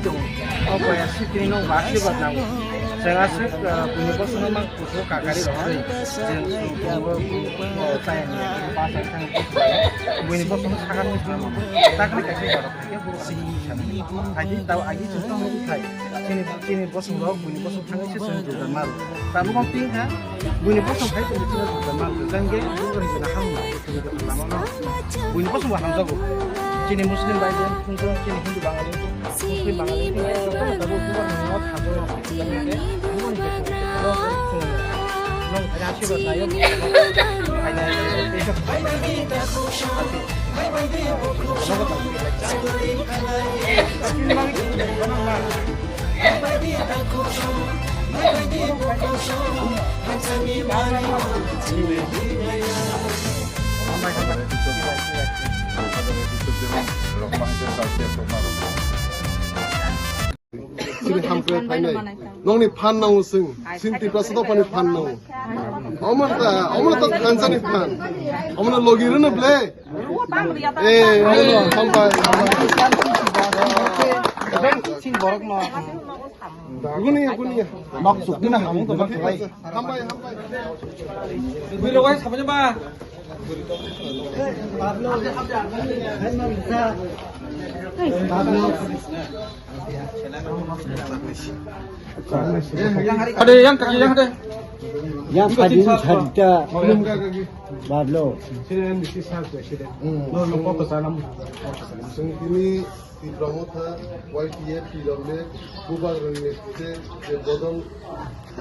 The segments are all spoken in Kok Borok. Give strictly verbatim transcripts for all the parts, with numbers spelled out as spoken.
Tongo. O boya sitini no ba asirwad nango. Chwng aswk, ah, buini bosongno mang kuthuk kakari rok. Chwng sung tongo, ah, chayani, ah, basa thang. Buini bosongno sakar ni thang. Takni kaisa jorok. Hai di tau agi chwng tong rok khai. Chini, chini bosong rok, buini bosong thang se chwng jujak maro. Tamo kong ping kha, buini bosong khai chwng chini jujak maro. Jang ge, buini bosong ham na, chini jujak maro. Buini bosong bo hamjago. Chini Muslim bai bai, chini Hindu Bangali. Sini hamkrai phainai. Nongni phan nango sing. Sing Tiprasa dophani phan nango. Omo ta, omo ta thansa ni phan. Omo na logi rwno ble. Eh, omo na hambai. Guni, guni. Nok sukti na hamung to bak lai. Hambai, hambai. Biro guys, apa coba? Ada yang kaki yang ada. Yang kaki yang cerita. Bablo. Sini M D C sir president. Hmm. No, no, kok sana. Sini Tipra Motha, Y T F, P W F, bubagrani je, je bodol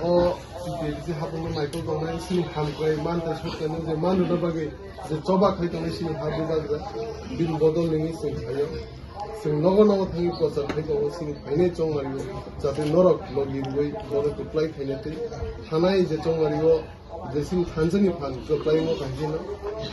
o P T C hapungno naikol tongnai, sini hamkrai mantai sotkaino je manrwna bagwi je choba khai tongnai sini ha bubagra, bini bodol nini sini hayo. Sini nogo nogo thangwi prochar khai tongo, sini phainai chongmario, jate norok logi rwui bono kwplai khaina tei thanai je chongmario, je sini thansa ni phan kwplai wngma kaisa no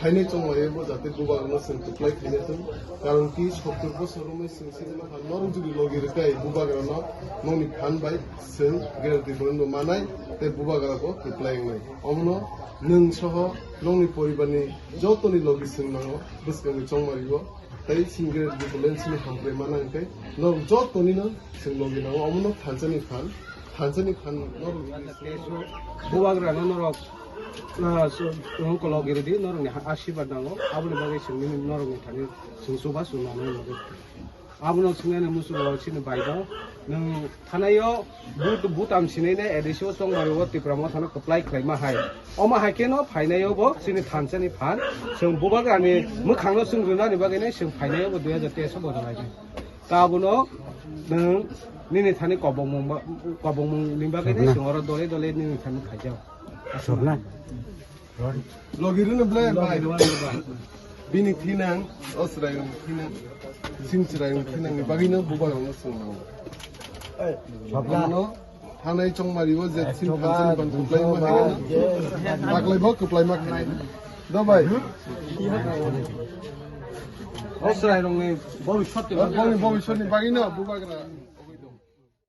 phainai chongmani bo jate bubagra no chwng kwplai khaina thung. Karon ki sottur bosor romwi chwng sini ma phan norok jodi logi rwkai bubagra no nokni phan bai chwng guarantee bo no manai tei bubagra bo kwplai wngnai. Omono nwng soho nokni poribar ni joto ni logi chwng nango bwskang ni chongmani o. Tei singret gutuleng sini hamkrai mana hwnkhe norok joto nino chwng logi nango omono thansa ni phan, thansa ni phan norok. Bubagra no norok, ah, so, hwnkhe logi rwdi norok ni asirwad nango aboni bagwi chwng nini norok ni thani chwng chubachu nanai logi. Abono swngmani muchungo chini baino nwng Thanaio but, butam sinai nai A D C o chongmani o Tipra Motha no kwplai khlaima hai. Omo hai khe no phainai o bo chini thansa ni phan. Chwng bubagra ni mwkhang no chwng rwnani bagwi nai chwng phainai o bo dui hajar teis o bo rwnai. Ta abono nwng nini thani kobongmung ba, kobongmung ni bagwi nai chwng oro dole dole nini thani khaijak. Logi rwno ble bai. Bini thinang, o chwrairokni thinang, sing chwrairokni thinangni bagwino bubagrokno chwng nango. Omono thanai chongmari o je sini thansa ni ban kwplai ma hai. Taklai bo kwplai ma khnai. Do bai. O chwrairokni bobiswt ni bagwino bubagra.